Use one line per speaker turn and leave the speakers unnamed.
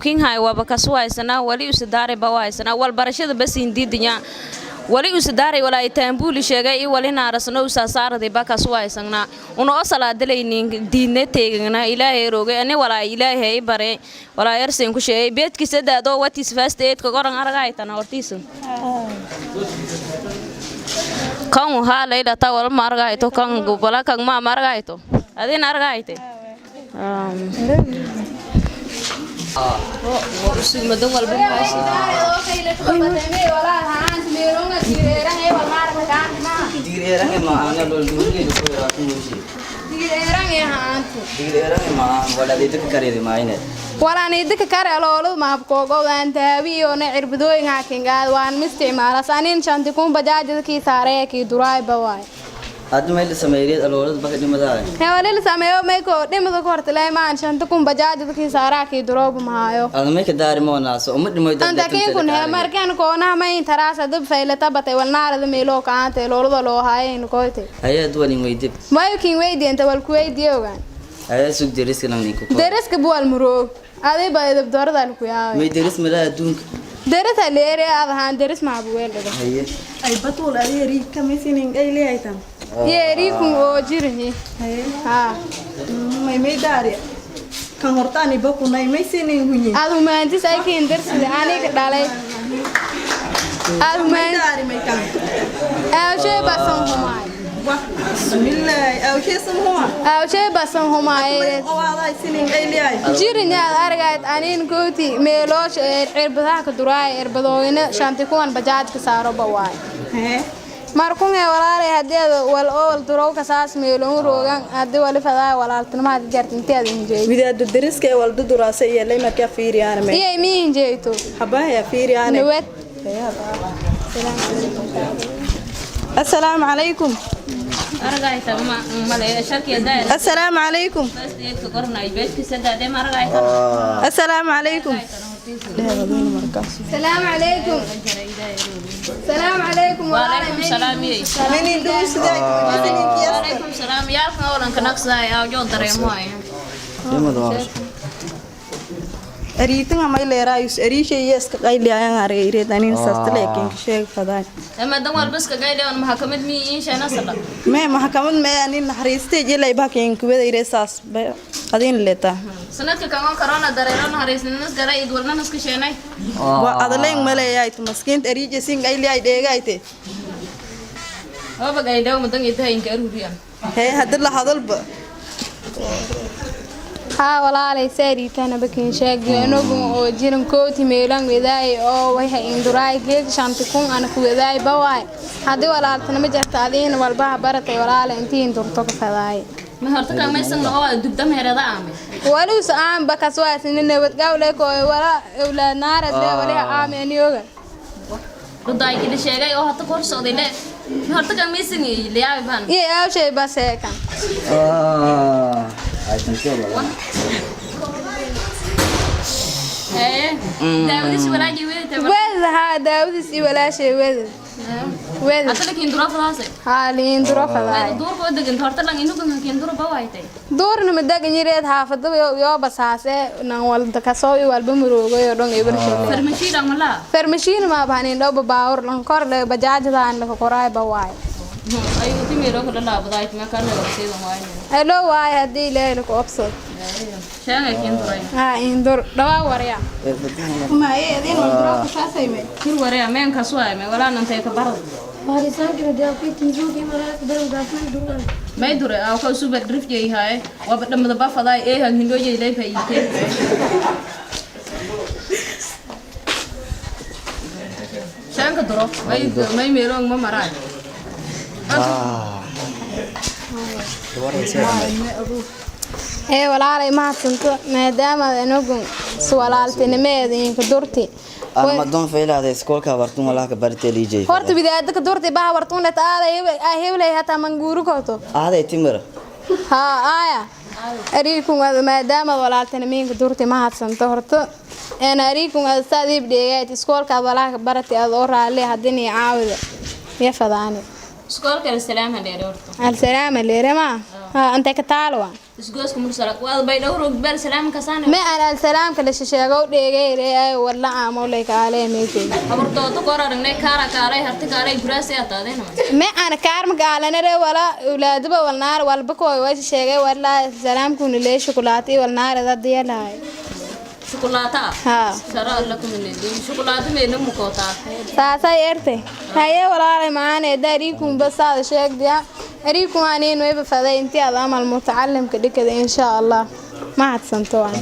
Kinhay waaba kasu haysanaa, wali usadaaray baa u haysanaa, wal barashada bas indiidinya, wali usadaaray walaa taambuuli sheegay i wali naarasno usaasaaraday baa kasu haysanaa. Una oo salaadalaynin diidne teegana Ilaahay roogay ani walaa Ilaahay i bare walaa yarsin ku sheegay beedkiisa daadoo watis first aid ka qoran aragaytana hortiisa kan haa laylata wal ma aragayto kan wala kan ma aragayto adina aragayte. Madan walba.
Digreerange ma ana lol duurge ko yaatu mushi digreerange ma wala dita kareedi maayne.
Walaan idinka kare alooladu maabkoogowdaan daawiyona cirbadooyinka kingaad waan misticmaalas anin shanti kun bajaajada kii saaree kii duraayba waay.
Hadda meel sameeyay aloolad baka dhimadaa.
Hewalil sameeyo mayko dhimada ku hortaleemaan 5,000 bajaajada kii saaraa kii durooba mahaayo.
Adna may ka daari moonaaso uma dhimoy.
Anta kiin kun he markaan koonaha mayn taraasa dab faylata batay walnaarada meeloo kaante loolada loo haayeen koyte.
Ayaa duwalin weydib.
Mayo kiin weydiinta wal ku weydiyogan.
Ayaa sug deriska lang ninku ko.
Deriska buwal muroog aday ba edab doorada ku yaabay.
May deris mala adduunka.
Deris leere aad ahaan deris maabu weeldhago.
Haye.
Ay batuul adeeri kamisinin ay leeyaytan.
Yeeri kun oo jirhi haa.
May may daari kan hortaani bakunay may sinin hunyi.
Aad humaantis ay kiin darsida aniga dhalay aad
may
humaan
daari may kan.
Aawshay basan humaay.
Wah, bismillaah, awshee samhuwa.
Aawshay basan humaay.
Owaaday sinin ay leeyay.
Jirin aad argayd aniin kooti meeloosha ee cirbadaha ka duraay cirbadooyina 5,000 bajaajka saaroba waay.
Hee.
Markun ee walaalay haddii aad wal oo wal durowka saas meeloon roogan haddii wali fadaa walaaltinimo had jarta intii aad injeey.
Widaadu deriska ee waldu duraasa iyo lay markaa fiiriyaan may.
Iyay mi injeeyto.
Habaya fiiriyaan.
Nabad.
Assalaamu calaykum.
Aragayta ma male sharkiya daayir.
Assalaamu calaykum.
First aid ka qornay beedkiisa daadee ma aragayta.
Assalaamu calaykum.
Salaamu calaykum, salaamu calaykum.
Waalaykum salaam yey.
Minin duusiday minin kiyasta.
Waalaykum salaam yaalkan oolanka naqsaay awjoo dareemo ay.
Dhimada waa.
Ariitinga may leeraayus ariishay iska qayliayaan argayreed anin saastale kinka sheeg fadaa.
Ama dan walba iska gaydheon maxkamad mi inshaana sadha.
Mee maxkamad mee anin naxariistay jilay bakin kuwadayre saas adin leeta.
Sanadka kangon corona dareero naxariisninas gara id walna naska sheenay.
Waa adaleyn maleeyaay maskiinta ariija sin qayliay dheegayte.
Ooba gaydhew madan idaha inka aruuriyan.
Hee hadda la hadalba.
Haa walaalay saariitana bakin sheegay anagu oo jiran kooti meelan wadaay oo waxa induraay geed 5,000 ana ku wadaay bawaay haddii walaaltana ma jarta adiina walbaha baratay walaala intii indurto ka fadaay.
Ma horta kan maysan oo dubda meerada aame.
Walus aan bakas waasina nabad gawle ko wala awlaad naarad le wali aame aniyoga.
Rudaay ila sheegay oo hata kor socday le ma horta kan maysan ilaabi baan.
Iyo awshay baseekan.
Ay tantiyo wala.
Ee daawadiis walaaji weedta.
Wed haa daawadiis iyo walaashay wed wed.
Hata lakin dura fadaase.
Haa liin duro fadaay.
Duurka oo degan horta lang inugan hakin dura bawaaytay.
Duurna ma degan yareed xaafada yoo basaase nan walda kasoo iyo walba muroogay oo dhan ibar sheegay.
Farmashiida malaa.
Farmashiin ma bahanin dhow baawur lan kor le bajaajadaan la koraay ba waay.
Ayuu timiro kula laabadaay ma kan la siidan waay.
Hello waay haddii Ilaahay ku obsado.
Sheegay kin duray.
Haa indur dhawaa warya.
Maye adin wal dura saasay may.
Kir waraya meen ka soo ay me walaa nantay ka barad. May dure aw ka suba drift jey haay waba dhamada ba faday ee han hindo jey lay fayite. Shaanka duro may may meelong ma maraay.
Ee walaalay mahadsanto maadaama aad anagu walaaltinimadeeda inka durti.
Ama doon faylaada iskoolka bartun walaa ka bartay liijay.
Horta bidaada ka durti baha wartuun aaday heblay hataa manguuru koto.
Aaday timir.
Haa aaya ariikun aad maadaama walaaltinimeenka durti mahadsanto horta een ariikun aad saadiib dheegayd iskoolka aad walaalka baratay aad oo raalli haddini caawida ya fadaani.
Iskoolka Alsalaam hadheere horta.
Alsalaama leere maa ha intay ka taalo waa?
Isgooska Mursala waad bay dhowr og bal salaam kasaane.
Me aan Alsalaamka la shisheegow dheegayre ay walla aamo lay kaalee meeshay.
Habartooda kor aragnay kaara kaalay harti kaalay guraasi ataadeen.
Me aan kaarma gaalanare wala awlaaduba walnaar walba kooy way sheegay walla salaamkuna lee shukulaati walnaarada diyalahay.
Shukulaata.
Haa.
Sara alla kumine shukulaata meena mukootaa.
Saasay erte haye walaalay macaane daariikun basaada sheegdiya ariikun aniin wayba faday intii aad amal mutacalimka dhikada insha Allah mahadsanto waan.